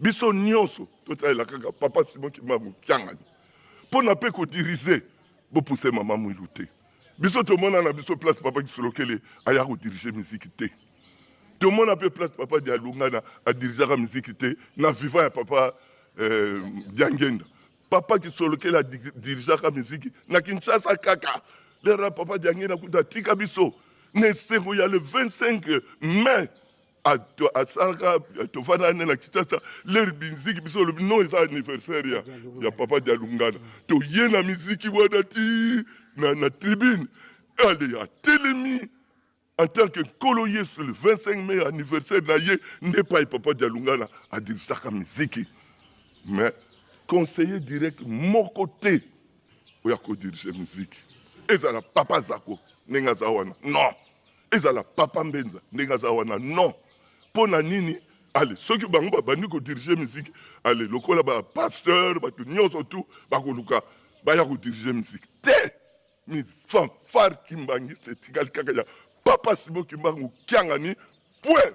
Biso nyonso totalela kaka papa Simon Kimbangu Kiangani mpo na mpe kodirige. Bopuse mama Mwilu te. Biso tomona na biso place papa Kisolokele aya kodirige miziki te. Tomona mpe place papa Dialungana adirijaka miziki te na vivant ya papa eh, Diangenda. Papa Kisolokele adirijaka miziki na Kinshasa kaka. Lera papa Diangenda kuta atika biso na esengo ya le 25 mai asalaka tofanda ne na Kinshasa lere miziki biso olobi non eza anniversaire ya, ya papa Dialungana toye na miziki wana ti na, na tribune ale atelemi en tant que Nkolo Yesu le 25 mai anniversaire na ye nde pai papa Dialungana adirisaka miziki mais conseiller direct moko te oyo akodirige miziki ezala papa Zako ndenge aza wana non ezala papa Mbenza ndenge aza wana non mpo na nini ale soki bango babandi kodirige miziki ale lokola bapasteur bato nyonso tu bakoluka baya kodirige miziki te fanfare kimbangiste etikali kaka ya papa Simon Kimbangu Kiangani point.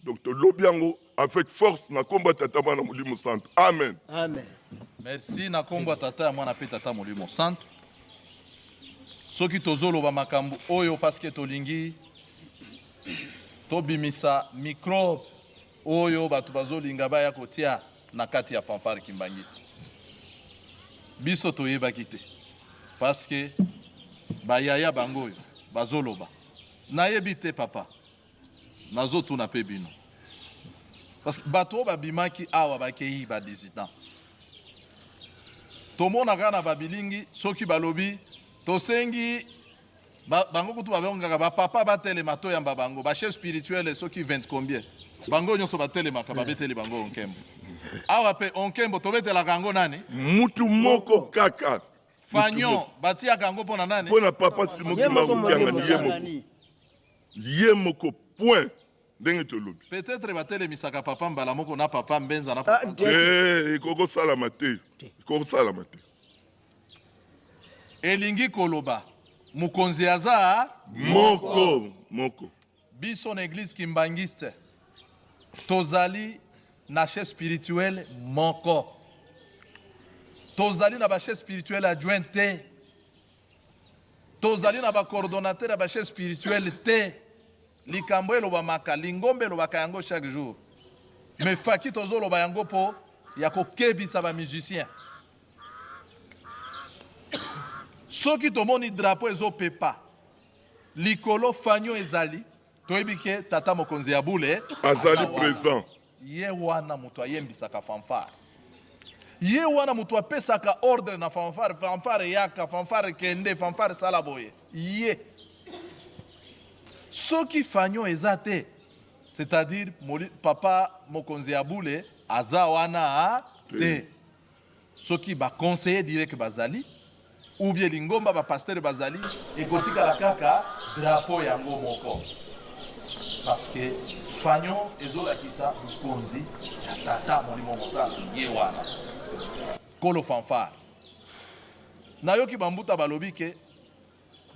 Donc tolobi yango avec force na kombo ya tata mwana molimo santo. Amen. Amen. Merci na kombo ya tata ya mwana pe tata molimo santo. Soki tozoloba makambo oyo parce que tolingi tobimisa microbe oyo bato bazolinga baya kotia na kati ya fanfare kimbangiste. Biso toyebaki te parce que bayaya bango oyo bazoloba. Nayebi te papa. Nazotuna pe bino. Parce que bato oyo babimaki awa bakei ba dissident. Tomonaka na babilingi soki balobi tosengi ba, bango kutu babengaka ba papa batelema toyamba bango ba chef spirituel soki 20 combien bango nyonso batelemaka babeteli bango onkembo. Awa pe onkembo tobetelaka yango nani? Mutu moko kaka. Fagnon batiaka yango mpo na nani? Mpo na papa Simon Kimbangu Kiangani ye moko. Ye moko point ndenge tolobi. Peut-etre batelemisaka papa mbala moko na papa Mbenza na papa. Ah, te, ekoki kosalama te. Ekoki kosalama te. Elingi koloba mokonzi aza moko moko. Biso na eglise kimbanguiste tozali na chef spirituel moko. Tozali na ba chef spirituel adjoint te. Tozali na ba coordonnateur ya ba chef spirituel te. Likambo elobamaka, lingomba elobaka yango chaque jour. Mais faki tozoloba yango po ya kokebisa ba musiciens. Soki tomoni drapeau ezopepa likolo fanyo ezali, toyebi ke tata mokonzi ya bule azali present. Ye wana moto ayembisaka fanfare, ye wana moto apesaka ordre na fanfare, fanfare yaka, fanfare kende, fanfare sala boye. Ye soki fanyo eza te, c'est-à-dire papa mokonzi ya bule aza wana te. Soki ba conseillers direct bazali ou bien lingomba ba pasteurs bazali, ekotikala kaka drapeau yango moko parce que fanion ezolakisa bokonzi ya tata molimo mosantu ye wana kolo fanfare. Nayoki bambuta balobi ke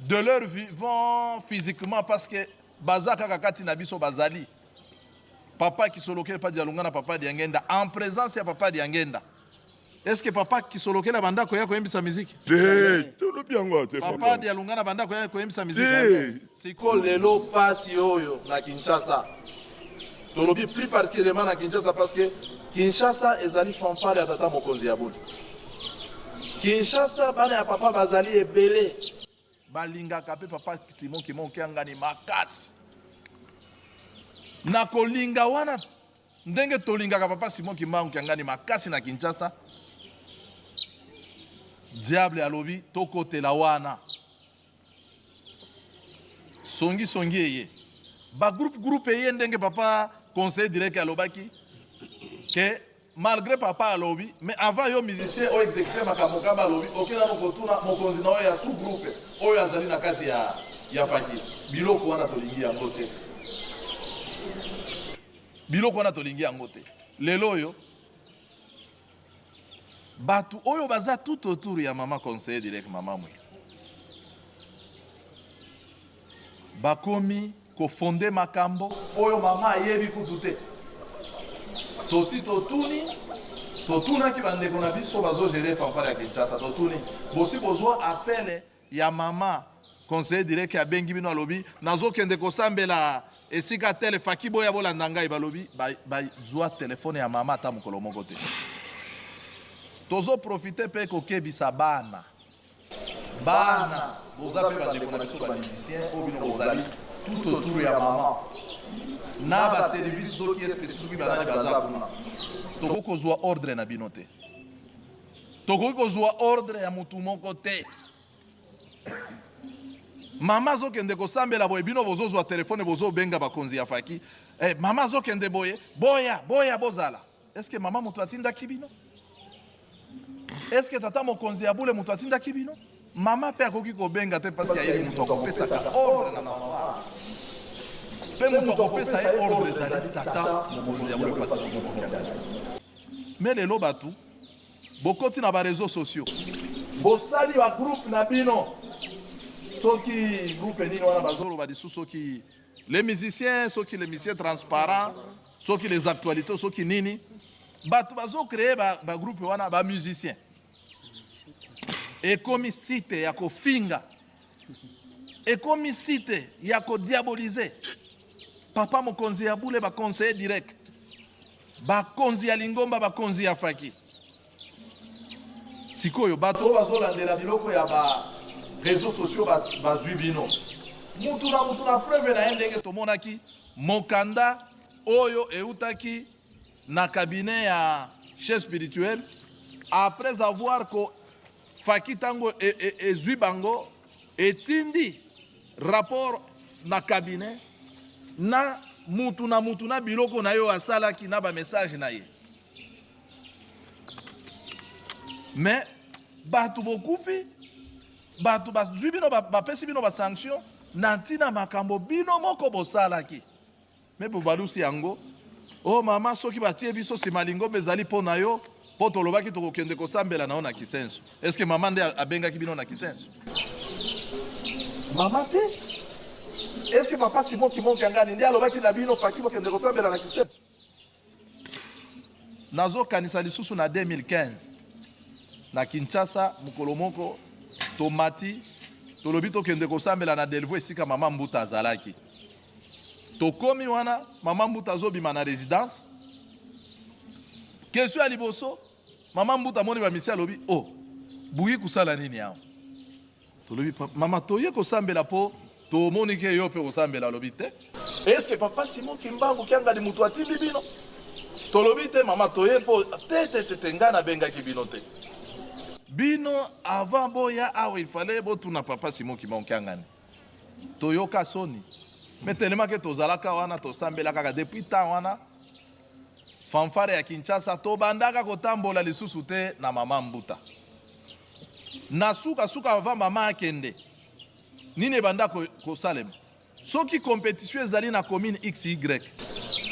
de leur vivant physiquement parce que baza kaka kati na biso bazali papa Kisolokele pa Dialungana papa Diangenda en présence ya papa Diangenda. Est-ce que papa Kisolokele banda koya koyembisa musique? Te, tolobi yango te. Papa Dialungana banda koya koyembisa musique. Te. Siko lelo pasi oyo na Kinshasa. Tolobi plus particulièrement na Kinshasa parce que Kinshasa ezali fanfare ya tata mokonzi ya boli. Kinshasa bana ya papa bazali ebele. Balingaka pe papa Simon Kimon Kiangani makasi. Na kolinga wana ndenge tolingaka papa Simon Kimbangu Kiangani makasi na Kinshasa, diable alobi tokotela wana. Songi songi eye. Ba groupe groupe eye ndenge papa conseiller direct alobaki que malgré papa alobi mais avant yo musicien oyo exécuter makambo kamba alobi oke nano kotuna mokonzi na oyo ya sous groupe oyo azali na kati ya ya paki. Biloko wana tolingi yango te. Biloko wana tolingi yango te. Lelo oyo bato oyo baza tout autour ya mama conseiller direct mama Mwilu bakomi kofonde makambo oyo mama ayebi kutu te. Tosi totuni, totunaki bandeko na biso bazogere fanfare ya Kinshasa, totuni bosi bozwa appel ya mama conseiller direct abengi bino, alobi nazokende kosambela esika tele faki, boya bolanda ngai. Balobi bazwa telefone ya mama ata mokolo moko te. Tozoprofite mpe kokebisa bana. Bana boza mpe bandeko na biso bamusicien oyo bino bozali tout autour ya mama na baservice, soki espesi, soki banani baza kuna, tokoki kozwa ordre na bino te, tokoki kozwa ordre ya motu moko te. Mama azokende kosambela boye, bino bozozwa telefone, bozobenga bakonzi ya faki: "Eh, mama azokende boye, boya, boya, bozala." Est-ce mama moto atindaki bino? Est-ce tata mokonzi ya bule moto atindaki bino? Mama mpe akoki kobenga te, parce que ayebi moto akopesaka ordre na mama mpe moto akopesa ye ordre ezali tata mokonzi ya bule pasi. Mais lelo bato bokoti na baréseaux sociaux, bosali bagroupe na bino, soki groupe nini wana bazoloba lisusu, soki les musiciens, soki les musiciens transparents, soki les actualités, soki nini, bato bazocréer bagroupe wana bamusicien, ekomi site ya kofinga, ekomi site ya kodiaboliser papa mokonzi ya bule, baconseiller direct, bakonzi ya lingomba, bakonzi ya faki. Sikoyo bato oyo bazolandela biloko ya ba réseaux sociaux bazwi bino mutu na mutu na preuve na ye, ndenge tomonaki mokanda oyo eutaki na cabinet ya chef spirituel après avoir ko faki ntango ezwi bango, etindi rapport na cabinet na mutu na mutu na biloko na ye oyo asalaki na bamessage na ye. Mais bato bokufi, bato bazwi bino, bapesi bino basanction na ntina makambo bino moko bosalaki. Me bobalusi yango: "O oh, mama, soki batie biso nsima lingomba ezali mpo na yo, mpo tolobaki tokokende kosambela na yo na Kisenso." Est-ce mama nde abengaki bino na Kisenso? Mama te. Est-ce papa Simon Kimbangu Kiangani nde alobaki na bino faki bokende kosambela na Kisenso? Nazokanisa lisusu na 2015 na Kinshasa, mokolo moko tomati, tolobi tokende kosambela na Delvaux esika mama Mbuta azalaki. Tokomi wana, mama Mbuta azobima na résidence. Question ya liboso, mama Mbuta amoni bamisi, alobi: "O oh, buyi kosala nini awa?" Tolobi: "Mama, toye kosambela mpo tomoni ke yo mpe kosambela." Alobi: "Te, est-ce papa Simon Kimbangu Kiangani moto atindi bino?" Tolobi: "Te mama, toye mpo te te te te, ngai nabengaki bino te. Bino avant boya awa, il fallait botuna papa Simon Kimbangu Kiangani." Toyoka soni, me telemaki, tozalaka wana, tosambela kaka. Depuis temps wana, fanfare ya Kinshasa tobandaka kotambola lisusu te na mama Mbuta. Na sukasuka, avant mama akende, nini ebanda kosalema? Soki compétition ezali na commune xy,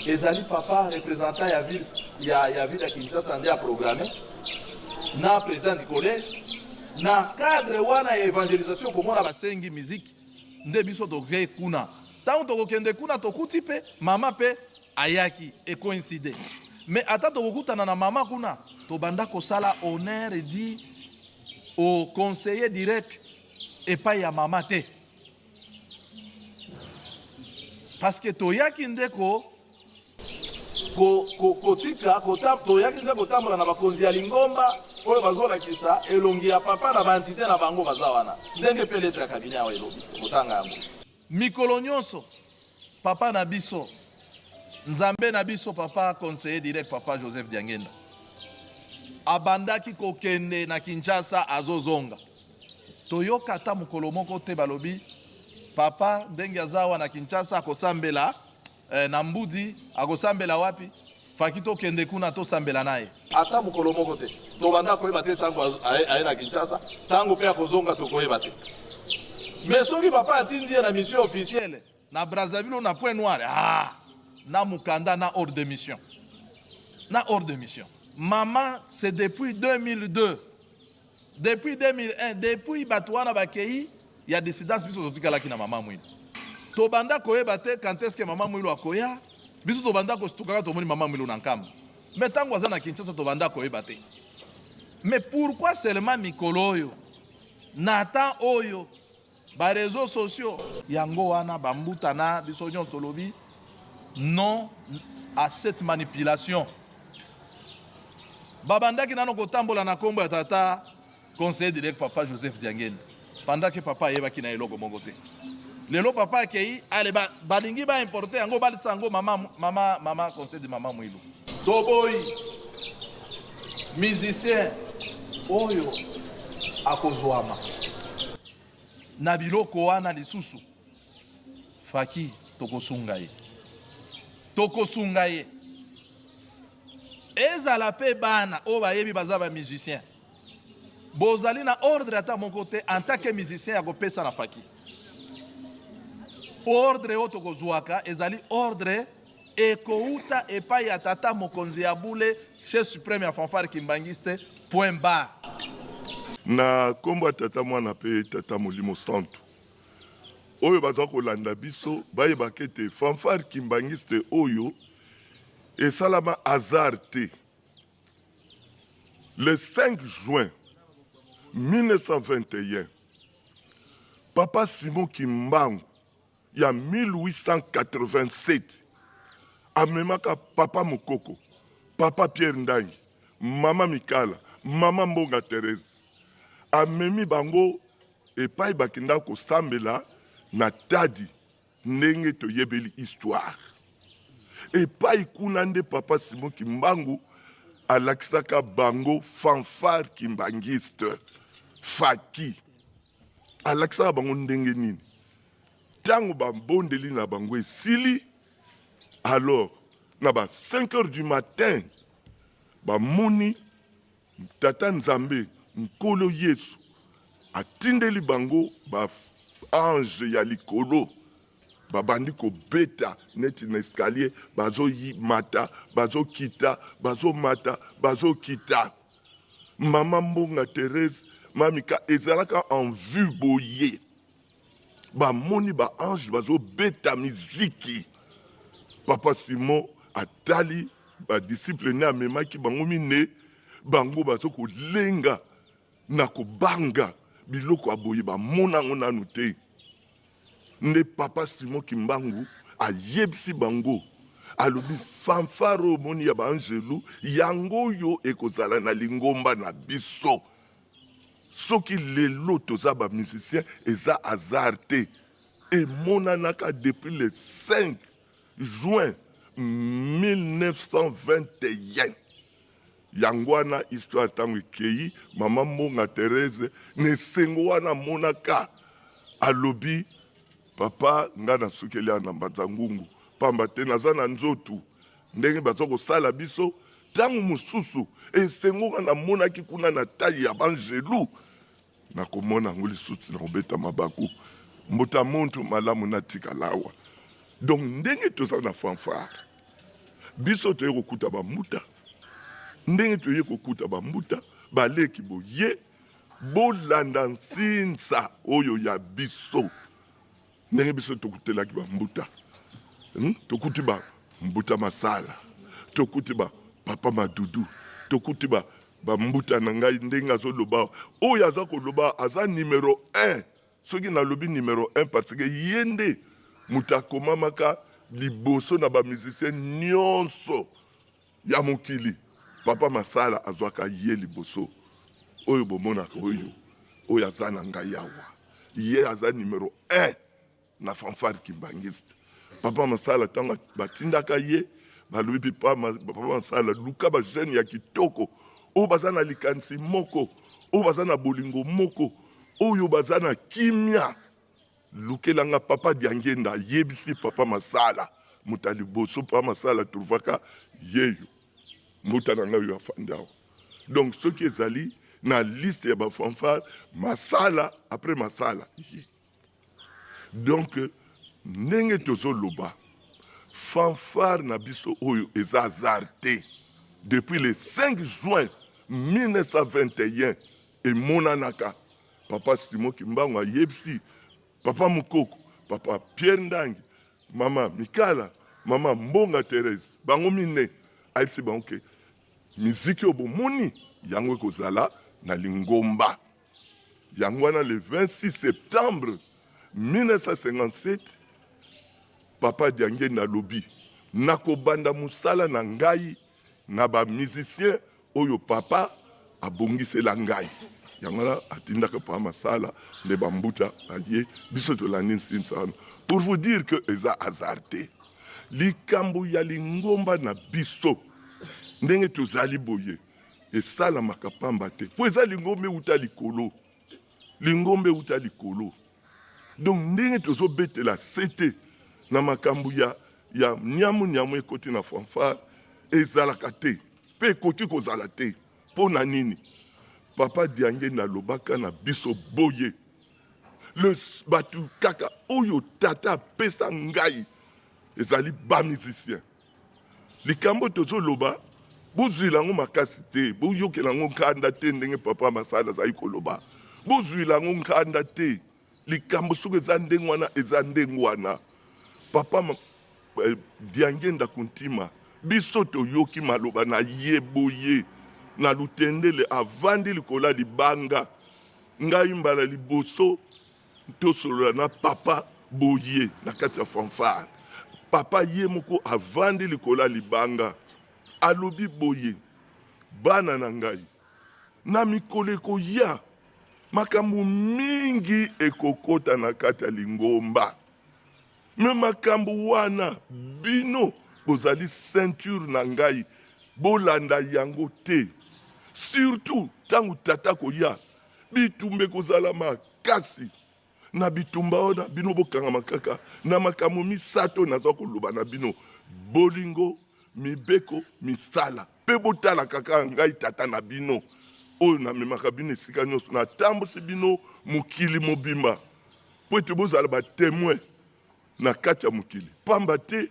ezali papa représentant ya ville ya ville ya Kinshasa nde aprogramme na président du collège. Na cadre wana ya évangélisation, komona basengi musique nde biso tokei kuna. Ntango tokokende kuna, tokuti mpe mama mpe ayaki, ecoïncide. Mais ata tokokutana na mama kuna, tobanda kosala honneur dû au conseiller direct epai ya mama te, parce que toyaki nde ko kotika toyaki nde kotambola na bakonzi ya lingomba oyo bazolakisa elongi ya papa na baentité na bango baza wana, ndenge mpe lettre ya cabinet awa elobi kotanga yango. Mikolo nyonso papa na biso, nzambe na biso, papa conseiller direct, papa Joseph Diangenda, abandaki kokende na Kinshasa, azozonga, toyoka ata mokolo moko te balobi papa ndenge aza awa na Kinshasa akosambela na Mbudi, akosambela wapi, faki tokende kuna tosambela na ye. Ata mokolo moko te. Tobanda koyeba te ntango aye na Kinshasa, ntango mpe akozonga tokoyeba te. Mais soki papa atindi ye na mission officielle na Brazzaville, na Pointe Noire, ah, na mokanda, na ordre de mission, na ordre de mission. Mama, c'est depuis 2002, depuis 2001, depuis bato wana bakei ya dissidence, biso totikalaki na mama Mwilu. Tobanda koyeba te quand est-ce que mama Mwilu akoya. Biso tobanda kostukaka, tomoni mama Mwilu na Nkamba. Mais ntango aza na Kinshasa tobanda koyeba te. Mais pourquoi seulement mikolo oyo na temps oyo ba réseaux sociaux yango wana bambuta na biso nyonso tolobi non à cette manipulation. Babandaki nano kotambola na kombo ya tata conseiller direct papa Joseph Diangenda pendant que papa ayebaki na eloko moko te. Lelo papa akei, ale balingi ba importer yango balisa yango mama mama mama conseiller de mama Mwilu. Toboyi musicien oyo akozwama na biloko wana lisusu. Faki tokosunga ye, tokosunga ye. Ezala pe bana oyo bayebi baza ba musicien, bozali na ordre ata moko te en tant que musicien ya kopesa na Faki. Ordre oyo tokozwaka ezali ordre ekouta epai ya tata mokonzi ya bule, chef suprême ya fanfare kimbangiste, point barre. Na kombo ya tata mwana pe tata molimo santu, oyo baza kolanda biso bayebaka ete fanfare kimbangiste oyo esalama hasard te. Le 5 juin 1921, papa Simon Kimbangu ya 1887 amemaka papa Mokoko, papa Pierre Ndangi, mama Mikala, mama Mbonga Therese, amemi bango epai bakenda kosambela na Tadi. Ndenge toyebeli histoire epai kuna nde papa Simon Kimbangu alakisaka bango fanfare kimbangiste Faki, alakisaka bango ndenge nini ntango babondeli na bango esili. Alors na ba 5 heures du matin bamoni Tata Nzambe Nkolo Yesu atindeli bango ba ange ya likolo, babandi kobeta neti na escalier, bazomata bazokita, bazomata bazokita. Mama Mbonga Therese Mamika ezalaka en vue boye, bamoni ba ange bazobeta miziki. Papa Simon atali ba disciple ne amemaki bango mine, bango bazo kolenga na kobanga biloko ya boye bamona yango nanu te. Nde papa Simon Kimbangu ayebisi bango, alobi fanfare oyo omoni ya baangelu yango oyo ekozala na lingomba na biso. Soki lelo toza ba musicien eza hasard te, emonanaka depuis le 5 juin 1921. Yango wana histoire ntango ekei, mama Mbonga Therese na esengo wana amonaka, alobi papa nga nasukeli awa na Mbanza Ngungu, pamba te naza na nzotu ndenge baza kosala biso ntango mosusu. Esengo nga namonaki kuna na taille ya banjelu, nakomona yango lisusu na kobeta mabaku mbota muntu malamu natikala awa. Donc ndenge toza na fanfare, biso toye kokuta bambuta, ndenge toye kokuta bambuta baleki boye, bolanda nsinsa oyo ya biso ndenge biso tokutelaki bambuta. Tokuti ba mbuta masala, tokuti ba papa madudu, tokuti ba bambuta na ngai ndenge azoloba oyo aza koloba aza numero 1. Soki nalobi numero 1 parce que ye nde moto akomamaka liboso na ba musicien nyonso ya mokili. Papa Masala azwaka ye liboso. Oyo bomonaka oyo, oyo aza na ngai awa, ye aza numero 1 na fanfare kimbangiste. Papa Masala ntango batindaka ye, balobi papa Masala luka ba jeune ya kitoko oyo baza na likanisi moko, oyo baza na bolingo moko, oyo baza na kimia, lukelanga papa Diangenda. Ayebisi papa Masala, moto ya liboso papa Masala trouvaka yeyo mbuta na ngai oyo afandi awa. Donc soki ezali na liste ya ba fanfare, Masala après Masala ye. Donc ndenge tozoloba fanfare na biso oyo eza hasard te. Depuis le 5 juin 1921 emonanaka papa Simon Kimbangu ayebisi papa Mokoko, papa Pierre Ndangi, mama Mikala, mama Mbonga Therese, bango mine, ayebisi bango ke Miziki oyo bomoni, yango ekozala na lingomba. Yango wana le 26 septembre 1957, Papa Diangienda alobi, nakobanda mosala na ngai na ba musiciens oyo papa abongisela ngai. Yango wana atindaka Papa Masala nde ba mbuta baye, biso tolandi nsinsa wana. Pour vous dire que eza hasard te. Likambo ya lingomba na biso ndenge tozali boye esalamaka pamba te, po eza lingomba ewuta likolo, lingomba ewuta likolo. Donc ndenge tozobetela sete na makambo ya ya niamu niamu ekoti na fanfare ezalaka te pe ekoki kozala te. Po na nini? Papa Diangienda alobaka na biso boye, le batu kaka oyo tata apesa ngai ezali ba musiciens. Likambo tozoloba bozwila yango makasi te, boyokela yango nkanda te ndenge papa Masala azali koloba, bozwila yango nkanda te. Likambo soki eza ndenge wana, eza ndenge wana. Papa Diangienda Kuntima, biso toyoki maloba na ye boye na Lutendele, avandi likolo ya libanga. Ngai mbala liboso tosolola na papa boye na kati ya fanfare, papa ye moko avandi likolo ya libanga, alobi boye, bana na ngai, na mikolo ekoya makambo mingi ekokota na kati ya lingomba, me makambo wana bino bozali ceinture na ngai, bolanda yango te. Surtout tango tata akoya, bitumba ekozala makasi. Na bitumba wana bino bokangama kaka na makambo misato naza koloba na bino, bolingo, mibeko, misala. Pe botalaka kaka ngai tata na bino oyo namemaka bino esika nyonso, natambusi bino mokili mobimba mpo ete bozala ba temoin na kati ya mokili. Pamba te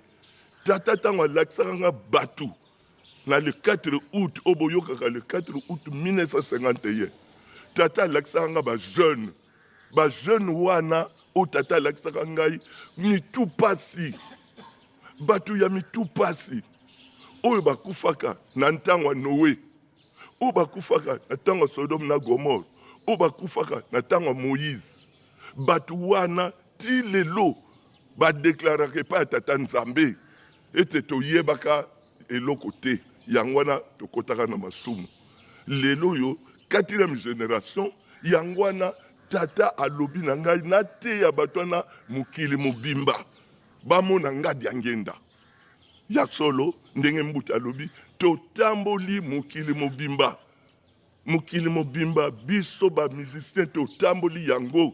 tata ntango alakisaka nga bato na le 4 août oyo boyokaka le 4 août 1951, tata alakisaka nga ba jeune, ba jeune wana oyo tata alakisaka ngai mitu pasi, bato ya mitu pasi oyo bakufaka na ntango ya Noe, oyo bakufaka na ntango ya Sodome na Gomore, oyo bakufaka na ntango ya Moïse. Bato wana ti lelo badeklaraka epai ya Tata Nzambe ete toyebaka eloko te, yango wana tokotaka na masumu. Lelo oyo quatrième generation, yango wana Tata alobi na ngai nateya bato wana mokili mobimba bamona nga Diangienda. Ya solo, ndenge Mbuta alobi, totamboli mokili mobimba, mokili mobimba biso ba musiciens totamboli yango.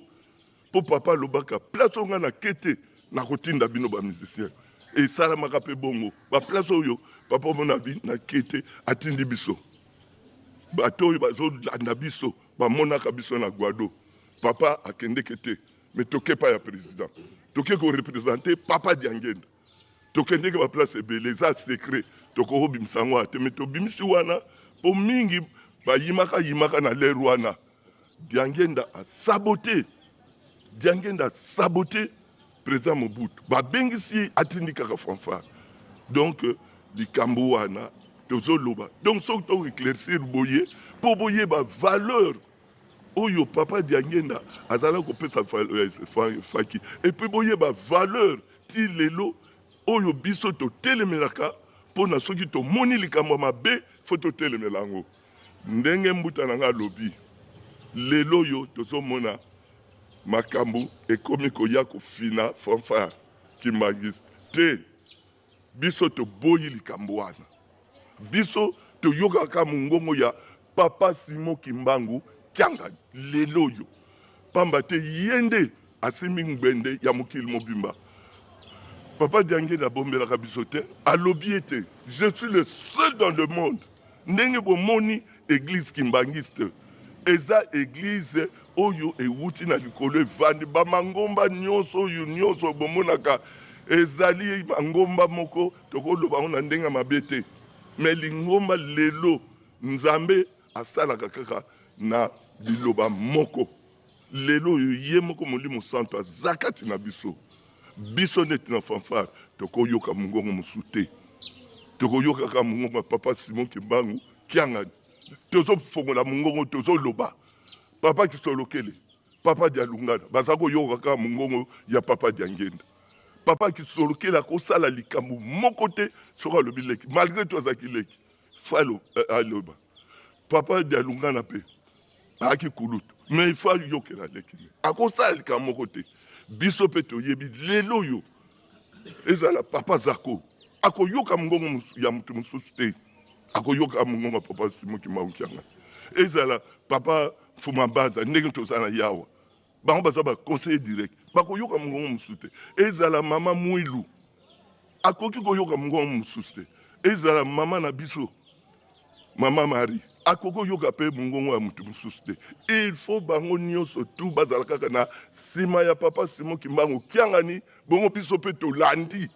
Po papa alobaka place oyo nga na kete nakotinda bino ba musiciens. Esalamaka pe bongo, ba place oyo papa omona bi na kete atindi biso. Bato oyo bazolanda biso bamonaka biso na Guado, papa akendeke te, mais toke pa ya president, toke ko representer papa Diangienda. Tokendeke ba place ebele, eza secret, tokobimisa yango te, mais tobimisi wana po mingi bayimaka yimaka na l'heure wana. Diangienda a saboté, Diangienda a saboté président Mobutu, babengisi ye atindi kaka fanfare. Donc likambo wana tozoloba, donc soki to éclaircir boye po boyeba valeur oyo papa Diangienda azalaki kopesa faki, et puis boyeba valeur ti lelo oyo biso totelemelaka mpona soki tomoni likambo ya mabe fo totelemela yango. Ndenge mbuta na nga alobi, lelo oyo tozomona makambo ekomi koya kofina fanfare kimbanguiste te. Biso toboyi likambo wana. Biso toyokaka mongongo ya papa Simon Kimbangu Kiangani lelo oyo, pamba te ye nde asimbi ngbende ya mokili mobimba. Papa Diangienda abombelaka biso te, alobi ete je suis le seul dans le monde. Ndenge bomoni eglise kimbanguiste eza eglise oyo ewuti na likolo, evandi ba mangomba nyonso oyo nyonso bomonaka ezali mangomba moko, tokoloba yango na ndenge ya mabe te, mais lingomba lelo Nzambe asalaka kaka na liloba moko. Lelo oyo ye moko Molimo Santu aza kati na biso. Biso neti na fanfare tokoyoka mongongo mosusu te, tokoyoka kaka mongongo ya Papa Simon Kimbangu. Kiangani. Tozofongola mongongo, tozoloba. Papa Kisolokele, Papa Dialungana, baza koyoka kaka mongongo ya Papa Diangenda. Papa Kisolokele akosala likambo moko te soki alobi leki, malgré tout azalaki leki. Faut aloba. Papa Dialungana mpe ayaki kulutu, mais il faut ayokela leki. Akosala likambo moko te. Biso mpe toyebi lelo oyo ezala Papa Zako akoyoka mongongo ya moto mosusu te, akoyoka mongongo ya Papa Simon Kimbangu Kiangani. Ezala Papa Fuma Banza, ndenge toza na yawa, bango baza baconseiller direct, bakoyoka mongongo mosusu te. Ezala Mama Mwilu, akoki koyoka mongongo mosusu te. Ezala mama na biso Mama Marie, akoki koyoka mpe mongongo ya moto mosusu te. Il faut bango nyonso tu bazala kaka na nsima ya Papa Simon Kimbangu Kiangani. Bongo biso mpe tolandi.